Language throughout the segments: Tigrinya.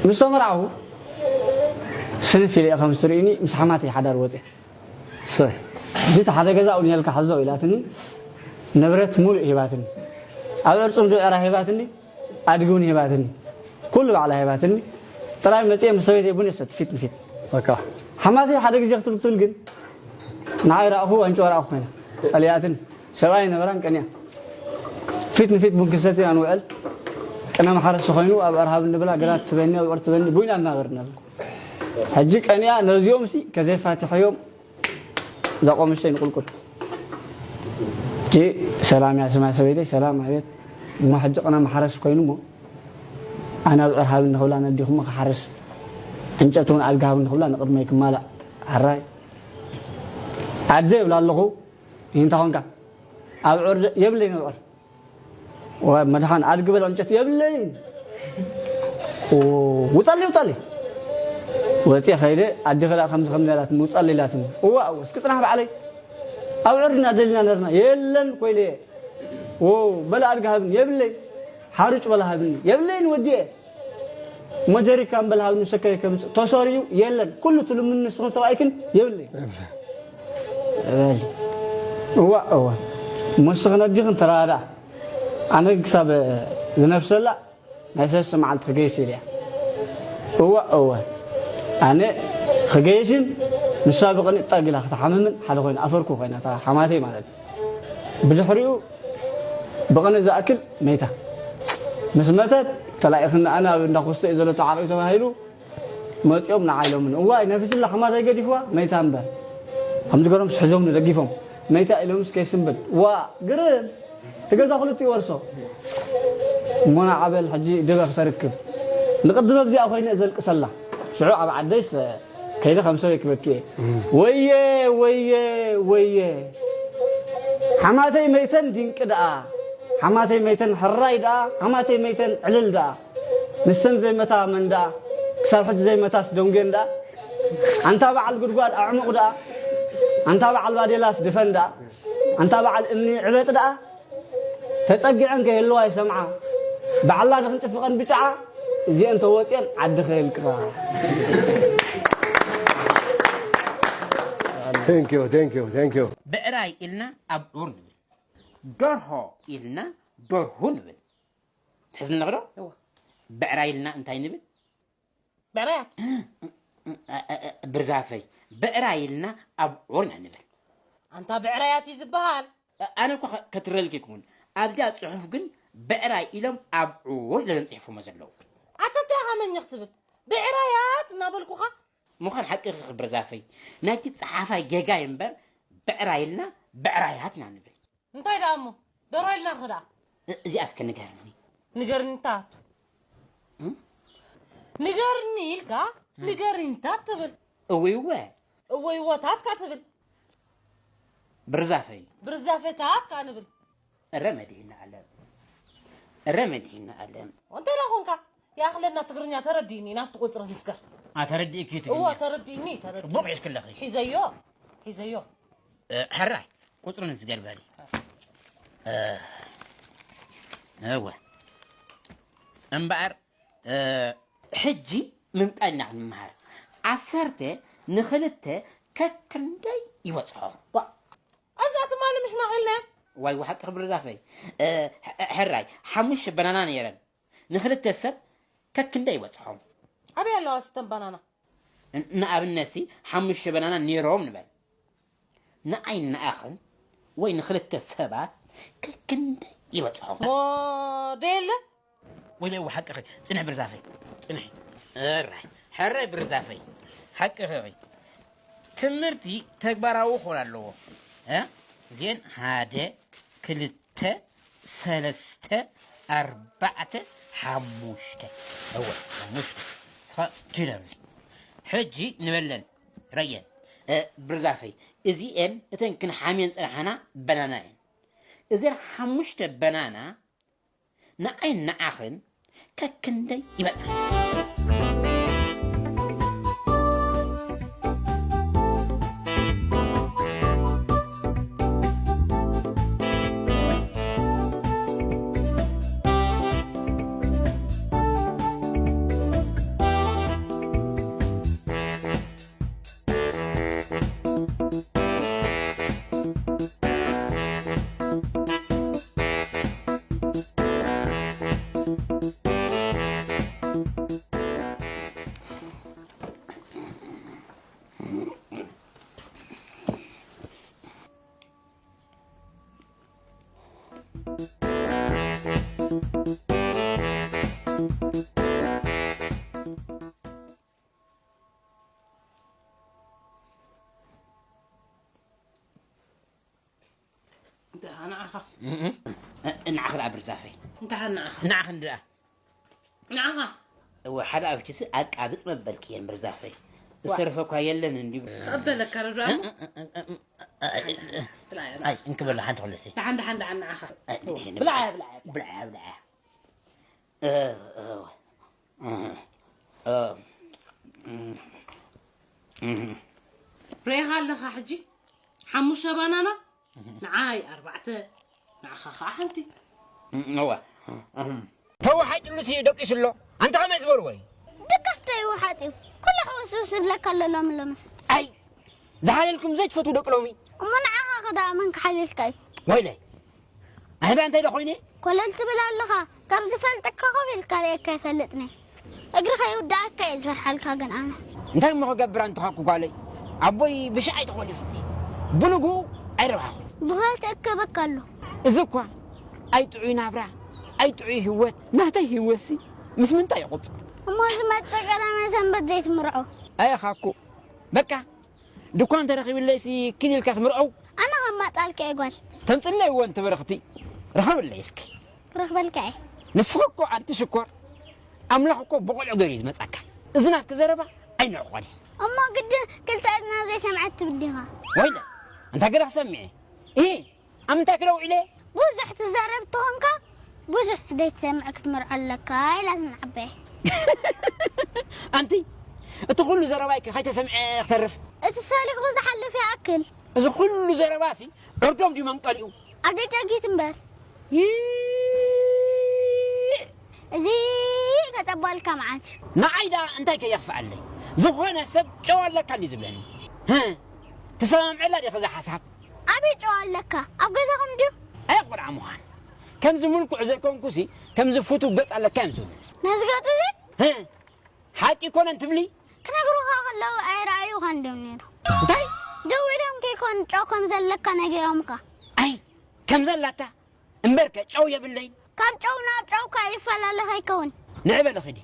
ምስ ተመርዓኹ ስንፍ ኢለ እየ፣ ከም ዝትርእዩኒ ምስ ሓማተይ ሓዳር ወፅየ። ሰይ እቲ ሓደ ገዛ እውን የልካ ሓዞ ኢላትኒ፣ ንብረት ሙሉእ ሂባትኒ። ኣብ ዕርጹም ድዕራ ሂባትኒ፣ ኣድጊ እውን ሂባትኒ። ኩሉ ባዕላ ሂባትኒ። ጥራይ መፅየ ምስ ሰበይተይ ቡን የሰት ፊት ንፊት። በቃ ሓማተይ ሓደ ግዜ ክትብል ትብል ግን ንዓይ ረኣኹ ዋንጫ ረኣኹ ኮይና ፀሊኣትን ሰብኣይ ነበራን ቀኒያ ፊት ንፊት ቡን ክንሰቲ ኢና ንውዕል። ቅነ ማሕረስ ኮይኑ ኣብ ኣርሃብ እንብላ ግራት ትበኒ ኣብ ዕር ትበኒ ቡይና እናበርና ሕጂ ቀኒያ ነዚኦም ሲ ከዘይፋትሐዮም እዛ ቆመሽተይ ንቁልቁል። እጂ ሰላም እያ ስማ ሰበይተይ፣ ሰላም ኣቤት። እሞ ሕጂ ቅነ ማሕረስ ኮይኑ እሞ ኣነ ኣብ ዕርሃብ እንክብላ ነዲኹሞ ክሓርስ ዕንጨት እውን ኣድጋሃብ እንክብላ ንቅድመይ ክማላእ ሕራይ ኣደ ይብላ ኣለኹ። ይንታ ኾንካ ኣብ ዕር የብለይ ነብዕር መድሓን ኣድጊ በል ዕንጨት የብለይን። ውፃለይ ውፃለይ ወፂ ከይደ ኣዴ ከዳ ከምዚ ከምዚ ኢላትኒ ውፃለይ ኢላትኒ። እዋ እዋ እስኪ ፅናሕ ባዕለይ ኣብ ዕርድና ደሊና ነርና የለን ኮይለ በለ ኣድጊ ሃብኒ የብለይ ሓሩጭ በለ ሃብኒ የብለይን ወዲኤ እሞ ጀሪካን በል ሃብኒ ሰከይ ከምፅእ ተሰሪዩ የለን ኩሉ ትልምኒ ንስኽን ሰብኣይክን የብለይ በል እዋ እዋ እሞ ንስኽን ኣዲኽን ተረዳድኣ ኣነ ክሳብ ዝነፍሰላ ናይ ሰለስተ መዓልቲ ክገይሽ ኢለ እያ። እዋ እወ ኣነ ክገይሽን ንሳ ብቕንጣ ጊላ ክትሓምምን ሓደ ኮይኑ ኣፈርኩ ኮይና እታ ሓማተይ ማለት እዩ። ብድሕሪኡ ብቕንእ ዝኣክል መይታ ምስ መተት ተላኢኽኒ ኣነ ኣብ እንዳ ኮስቶ እዩ ዘሎ ተዓርዩ ተባሂሉ መፂኦም ንዓ ኢሎምን እዋይ ነፊስላ ሓማተይ ገዲፍዋ መይታ እምበር ከምዚ ገሮም ስሕዞም ንደጊፎም መይታ ኢሎምስ ከይስንብል ዋ ግርም እቲ ገዛ ክልቲኡ ወርሶ እሞ ንዓ በል ሕጂ ድበ ክተርክብ ንቅድመ ብዚኣ ኮይነ ዘልቅሰላ ሽዑ ኣብ ዓደይስ ከይደ ከም ሰበይ ክበኪ እየ ወየ ወየ ወየ ሓማተይ መይተን ድንቂ ደኣ ሓማተይ መይተን ሕራይ ደኣ ሓማተይ መይተን ዕልል ደኣ ንሰን ዘይመታ መን ደኣ ክሳብ ሕጂ ዘይመታስ ደንጉየን ደኣ ኣንታ በዓል ጉድጓድ ኣዕሙቕ ደኣ ኣንታ በዓል ባዴላስ ድፈን ደኣ ኣንታ በዓል እምኒ ዕበጥ ደኣ ተጸጊዐን ከይህልዋ ይሰምዓ በዓላ ድኽንጭፍቐን ብጫዓ እዚአን ተወፅየን ዓዲ ከየልቅኻ Thank you, thank you, thank you. ብዕራይ ኢልና ኣብዑር ንብል፣ ደርሆ ኢልና ደርሁ ንብል። ትሕዝኒ ዶ? ብዕራይ ኢልና እንታይ ንብል? ብዕራያት ብርዛፈይ ብዕራይ ኢልና ኣብዑር ኢና ንብል። ኣንታ ብዕራያት እዩ ዝበሃል። ኣነ እኮ ከትረልኪ ይኩን ኣብዚኣ ፅሑፍ ግን ብዕራይ ኢሎም ኣብዑር ኢሎም ፅሒፎሞ ዘለዉ። ኣታ እንታይ ኢኻ መኘኽ ትብል? ብዕራያት እናበልኩኻ። ምዃን ሓቂ ክኽብር ዛፈይ ናይቲ ፀሓፋይ ጌጋ እምበር ብዕራይ ኢልና ብዕራያት ኢና ንብል። እንታይ ደኣ እሞ ደርሆ ኢልና ርኸ ደኣ። እዚኣ እስከ ንገርኒ። ንገርኒ ታት ንገርኒ ኢልካ ንገርኒ ታት ትብል። እውይ እወ እወ ይወ ታት ካ ትብል። ብርዛፈይ ብርዛፈይ ታት ካ ንብል። እረ መድሂነ ኣለም እረ መድሂነ ኣለም። እንታይ ደኣ ኮንካ ይኣኽለና ትግርኛ ተረዲእኒ ናብቲ ቁፅሪ ንስገር። ኣተረዲእኪ እወ ትግርኛ ተረዲእኒ ተረዲእኒ። ፅቡቕ ሒዝክለኺ። ሒዘዮ ሒዘዮ። ሕራይ ቁፅሪ ንስገር በሊ። እወ እምበኣር ሕጂ ምምጣል ኢና ክንመሃር። ዓሰርተ ንኽልተ ከክንደይ ይበፅሖ? ዋ፣ እዛ ትማሊ ምሽ መቒልና። ዋይ ሓቂ ክብሪ ዛፈይ። ሕራይ ሓሙሽተ በናና ነይረን ንኽልተ ሰብ ከክንደይ ይበፅሖም? ኣበይ ኣለዋ ስተን በናና? ንኣብነትሲ ሓሙሽተ በናና ነይሮም ንበል። ንዓይ ንኣኽን ወይ ንኽልተ ሰባት ከክንደይ ይበፅሖም? ሞ ደየለ ወይለ ሓቅኺ ፅንሒ ብርዛፈይ ፅንሒ እራይ ሕራይ ብርዛፈይ ሓቅኺ ትምህርቲ ተግባራዊ ክኾን ኣለዎ እ እዚአን ሓደ ክልተ ሰለስተ ኣርባዕተ ሓሙሽተ እወ ሓሙሽተ ስኻ ኪድ ኣብዚ ሕጂ ንበለን ረየን ብርዛፈይ እዚኤን እተን ክንሓምየን ፅናሓና በናና እየን እዘን ሓሙሽተ በናና ንዓይን ንዓኽን ከክንደይ ይበፅሓ ንዓኻ። ንዓኽ ደኣ ብርዛፈይ። እንታይ ንዓኻ? ንዓኽ እንድኣ። ንዓኻ። እወ ሓደ ኣብችሲ ኣቃብጽ መበልክየን ብርዛፈይ። ዝተረፈኳ የለን እንዲ። ተቐበለካ ዶ ደኣ? ኣይ እንክበላ ሓንቲ ክልሲ። ደሓን ደሓን ደሓን ንዓኻ። ብልዓያ ብልዓያ። ብልዓያ ብልዓያ። ሬኻ ኣለኻ ሕጂ ሓሙሽተ ባናና ንዓይ ኣርባዕተ ንዓኻ ከዓ ሓንቲ። ተወሓጭሉሲ ደቂሱ ኣሎ። ኣንታ ከመይ ዝበልዎ እዩ? ድቅስ ዶ ይወሓጥ እዩ? ኩሉ ሕውስውስ ይብለካ ኣሎ ሎሚ ሎምስ። ኣይ ዝሓለልኩም ዘይትፈትዉ ደቂ ሎሚ። እሞ ንዓኻ ከ ደኣ መን ክሓልየልካ እዩ? ወይለይ ኣነ ደኣ እንታይ ዶ ኮይነ? ኮለል ትብል ኣለኻ። ካብ ዝፈልጠካ ኮፍ ኢልካ ርእየካ ኣይፈልጥን እየ። እግሪ ከይውድኣካ እየ ዝፈርሓልካ ግን ኣነ። እንታይ እሞ ክገብር ኣንተኻኩ ጓለይ? ኣቦይ ብሻዕ ኣይተኾሊፉኒ። ብንግኡ ኣይረብሓኹን። ብኸይ ትእከበካ ኣሎ። እዚ እኳ ኣይጥዑይ ናብራ ኣይጥዑይ ህይወት ናተይ ህይወትሲ ምስ ምንታይ ይቑጽር? እሞ ዝመጽእ ቀዳማይ ሰንበት ዘይትምርዖ? ኣየ ኻኩ በቃ ድኳን ተረኺብለይሲ ኪድ ኢልካ ትምርዐው። ኣነ ከማጣልኪ እየ ጓል። ተምፅለይ እወ እንትበረኽቲ ርኸብለይ እስኪ። ክረኽበልካ እየ። ንስኺ እኮ ኣንቲ ሽኮር ኣምላኽ እኮ ብቆልዑ ገይሩ እዩ ዝመፃካ። እዚ ናትኪ ዘረባ ኣይንዕቆን። እሞ ግዲ ክልተ እዝና ዘይሰምዐት ትብል ዲኻ? ወይለ እንታይ ገለ ክሰምዐ? እሂ ኣብ ምንታይ ክደውዕ ኢለ? ብዙሕ ትዛረብ ተኾንካ ብዙሕ ደይትሰምዕ ክትምርዖ ኣለካ ኢላትኒ ዓባይ። ኣንቲ እቲ ኩሉ ዘረባይኪ ከይተሰምዐ ክተርፍ። እቲ ሰሊኹ ዝሓልፍ ይኣክል። እዚ ኩሉ ዘረባሲ ዕርዶም ድዩ መንቀሊኡ? ኣደይ ጨጊት እምበር። እዚ ከጸባልካ መዓት እዩ። ንዓይ ደኣ እንታይ ከየኽፍኣለይ? ዝኾነ ሰብ ጨው ኣለካ እንድዩ ዝብለኒ። ህእ፣ ትሰማምዐላ ዲኺ እዛ ሓሳብ? ኣበይ ጨው ኣለካ? ኣብ ገዛኹም ድዩ? ኣይ ቆልዓ ምዃን። ከምዚ ምልኩዕ ዘይኮንኩሲ ከምዚ ፍቱው ገጽ ኣለካ እዮም ዝብሉኒ። ነዚ ገጽ እዚ? ህእ፣ ሓቂ ኣይኮነን ትብሊ? ክነግሩኻ ከለዉ ኣይረኣዩኻን ድዮም ነይሮም። እንታይ? ደዊሎም ከይኮኑ ጨው ከም ዘለካ ነጊሮምኻ። ኣይ፣ ከም ዘላታ እምበርከ ጨው የብለይን። ካብ ጨው ናብ ጨው እኳ ይፈላለ ከይከውን። ንዒ በሊ ኺዲ።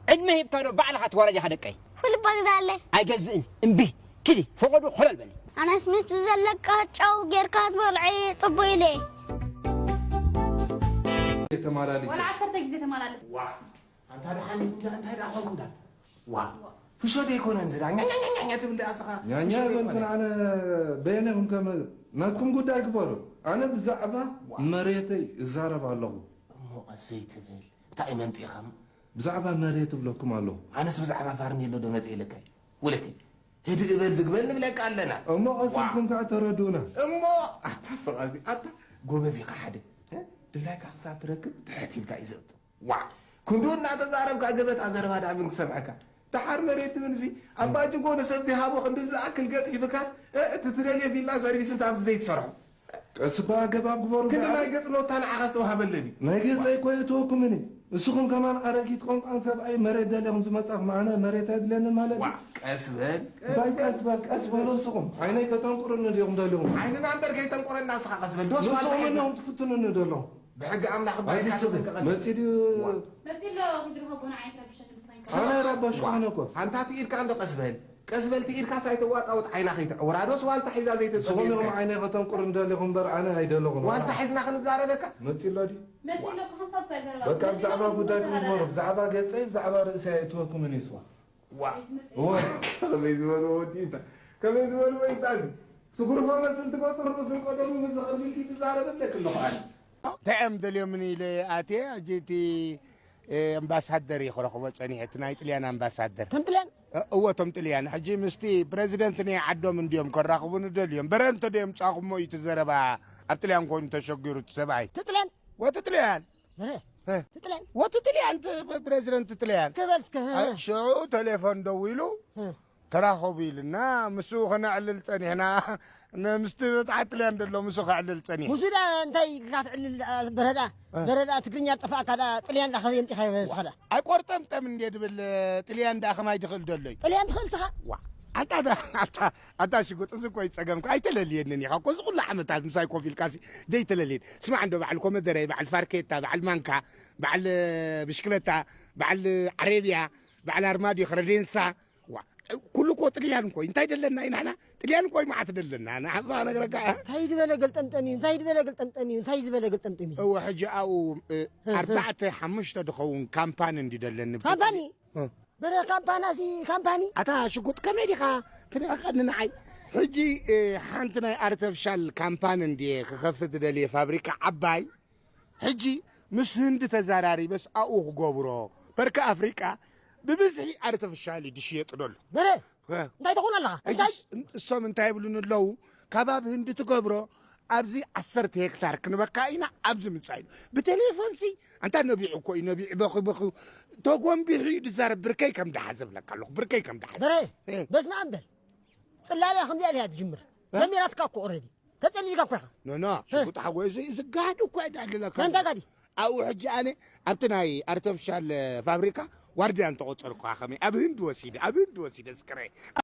ዕድመ ሂብካ ዶ ባዕልኻ ትዋረድ ኢኻ ደቀይ? ፍልባ ግዛለይ። ኣይገዝእን እምቢ። ኪዲ ፈቐዶ ኾለል በሊ። ኣነስ ምስቲ ዘለካ ጨው ጌርካ ትበልዒ ጽቡቕ ኢለ። ተማላሊሰ ወላ ዓሰርተ ግዜ ተማላልስ። ዋ ኣንታ ደሓን እንዳ እንታይ ደኣ ኾንኩም ዳ ዋ ፍሾ ደይኮነን ዝዳ ኛኛኛኛ ትብል ደኣ ስኻ ኛኛ ፍሾ ዘይኮነን። በልኩን ኣነ በየነ ኹም ከመ ናትኩም ጉዳይ ግበሩ ኣነ ብዛዕባ ዋ። መሬተይ እዛረብ ኣለኹ እሞ ቀስ ዘይትብል እንታይ እዩ መምፂእኻ ብዛዕባ መሬት እብለኩም ኣለኹ ኣነስ ብዛዕባ ፋርኔሎ ዶ መፂእ ኢለካ እዩ ውለከይ ህድእ በል ዝግበል ንብለካ ኣለና እሞ ቀስ ዋ። ኢልኩም ከዓ ተረድኡና እሞ ኣታ ስቓዚ ኣታ ጎበዝ ኢኻ ሓደ እ? ድላይካ ክሳብ ትረክብ ትሕት ኢልካ እዩ ዘእቱ ዋዕ ክንዱ እናተዛረብካ ገበታ ዘረባ ደኣ ምን ክሰምዐካ ደሓር መሬት ትብል እዚ ኣባ ጅጎ ንሰብ ዘይሃቦ ክንዲ ዝኣክል ገጥ ሂብካስ እ፣ እቲ ትደልዮ ቪላን ሰርቪስን ታብዚ ዘይትሰርሖ ቀስ እባ ኣገባብ ግበሩ ክንዲ ናይ ገጽ ኖታ ንዓኻ ዝተዋሃበለ ድዩ ናይ ገጸይ እኮ የእትወኩምኒ ንስኹም ከማን ኣረጊት ቆንቋን ሰብኣይ መሬት ደሊኹም ዝመጻኹም ኣነ መሬት ኣይድልየንን ማለት እዩ ዋዕ ቀስ በል እንታይ ቀስ በል ቀስ በሉ ንስኹም ዓይነይ ከተንቁርኒ ዲኹም ደሊኹም ዓይንና እምበር ከይተንቁረና ንስኻ ቀስ በል ዶስ ዋልታ ንስኹም ሒዝና እነኹም ትፍትኑኒ ደለኹም ብሕጊ ኣምላኽ እባ እዚ ኢልካ ሰብ ሰብ ክቕድም። መጺኡ ድዩ? መጺኡ ኣሎ ክንድርኸቦ ንዓይ ትረብሸኒ ስማኝ። ኣነ ረበሽኩ ኣነ እኮ። ኣንታ ትኢድካ እንዶ ቀስ በል። ቀስ በል ትኢድካስ ኣይተዋጣውጥ ዓይና ከይትዕውራ ዶስ ዋልታ ሒዛ ዝኾነ ዘይተጸበየልካ። ኢኹም ዓይነይ ከተንቁር እንደሊኹም እምበር ኣነ ኣይደለኹን። ዋልታ ሒዝና ክንዛረበካ። መጺኡ ኣሎ ድዩ? መጺኡ ኣሎ እኮ ሓንሳብ እኮ ኣይዘረባ። በቃ ብዛዕባ ጉዳይኩም ግበሩ። ብዛዕባ ገጸይ ብዛዕባ ርእሰይ ኣይእትወኩምን እዩ ስዋ። ዋ ከመይ ዝበልዎ ወዲ እንታ ከመይ ዝበልዎ እንታ እዚ ስጉርፎ መስል ትመስል ርእሱን ቀደሙ ምስ ዝኸርብ ኢልኪ ትዛረብ ኣለክ ኣለኹ ኣነ እንታይ እዮም ደልዮምኒ ኢለ ኣትየ ሕጂ እቲ ኣምባሳደር እዩ ክረኽቦ ጸኒሐ እቲ ናይ ጥልያን ኣምባሳደር ከም ጥልያን እወ እቶም ጥልያን ሕጂ ምስቲ ፕረዚደንት ናይ ዓዶም እንድዮም ከራኽቡኒ ደልዮም በረ እንተ ዶ የምጻኹሞ እዩ እቲ ዘረባ ኣብ ጥልያን ኮይኑ ተሸጊሩ እቲ ሰብኣይ እቲ ጥልያን ወቲ ጥልያን በረ እ። እቲ ጥልያን ወቲ ጥልያን ት- ፕረዚደንት ጥልያን ክበል እስከ እ፣ ሽዑ ቴሌፎን ደዊሉ እ። ተራኸቡ ኢልና ምስኡ ከነዕልል ጸኒሕና ን- ምስቲ በትዓ ጥልያን ዘሎ ምስኡ ከዕልል ጸኒሕ ሙሱ ዳ እንታይ ኢልካ ትዕልል ዳ በረዳ እ። በረዳ ትግርኛ ጠፋእካ ዳ ጥልያን ዳ ከበይ ኣምጢኻ ይበስኻ ዳ ኣይቆርጠምጠም እንዴ ድብል ጥልያን ደኣ ከማይ ድኽእል ደሎ እዩ ጥልያን ትኽእል ስኻ ዋ ኣታ ዳ- ኣታ ኣታ ሽጉጥ እዚ እኮ ይጸገምኩ ኣይተለልየንን ኢኻ እኮ እዚ ኩሉ ዓመታት ምሳይ ኮፍ ኢልካሲ ደይተለልየን ስማዕ እንዶ በዓል ኮመደረይ በዓል ፋርኬታ በዓል ማንካ በዓል ብሽክለታ በዓል ዓረብያ በዓል ኣርማድዮ ክረዴንሳ ዋ ኩሉ እኮ ጥልያን እኮ እዩ። እንታይ ደለና እዩ ንሕና? ጥልያን እኮ እዩ መዓት ደለና። ንሓባ ነግረካ። እንታይ ዝበለ ገልጠምጠም እዩ? እንታይ ዝበለ ገልጠምጠም እዩ? እንታይ ዝበለ ገልጠምጠም እዩ? እወ፣ ሕጂ ኣብኡ፣ እ፣ እ፣ እ። ኣርባዕተ ሓሙሽተ ድኸውን ካምፓኒ እንዲ ደለኒ። ካምፓኒ? እ። በረ ካምፓናሲ ካምፓኒ? ኣታ ሽጉጥ ከመይ ዲኻ? ትንዕቐኒ ንዓይ። ሕጂ፣ እ፣ ሓንቲ ናይ ኣርተፍሻል ካምፓኒ እንድየ ክኸፍት ደልየ ፋብሪካ ዓባይ። ሕጂ ምስ ህንዲ ተዛራሪበስ ኣብኡ ክገብሮ። በርካ ኣፍሪቃ ብብዝሒ ኣርተፍሻል እዩ ድሽየጥ ደሎ። በረ እ። እንታይ ትኾን ኣለኻ? እንታይ? ሕጂ እሶም እንታይ ይብሉን ኣለዉ? ካብ ኣብ ህንዲ ትገብሮ ኣብዚ ዓሰርተ ሄክታር ክንበካ ኢና ኣብዚ ምጻእ ኢሉ። ብቴሌፎንሲ ኣንታ ነቢዑ እኮ እዩ፣ ነቢዑ በኺ በኺ ተጎንቢሑ እዩ ድዛረብ። ብርከይ ከም ደሓ ዝብለካ ኣለኹ፣ ብርከይ ከም ደሓ። በረ እ። በስመ ኣብ በል። ጽላለ ከምዚኣ ኢላ እያ ትጅምር። እ? ጀሚራትካ እኮ ኦልሬዲ። ተጸሊልካ እኮ ኢኻ። ኖ፣ ኖ፣ እ? ሽጉጥ ሓጎይ፣ እዚ፣ እዚ ጋዲ እኮ እየ ድዕልለካ። መን ተጋዲ? ኣብኡ ሕጂ ኣነ ኣብቲ ናይ ኣርተፍሻል ፋብሪካ ዋርድያ እንተቆጸርኩ ከመይ? ኣብ ህንዲ ወሲደ፣ ኣብ ህንዲ ወሲደ ስክረ።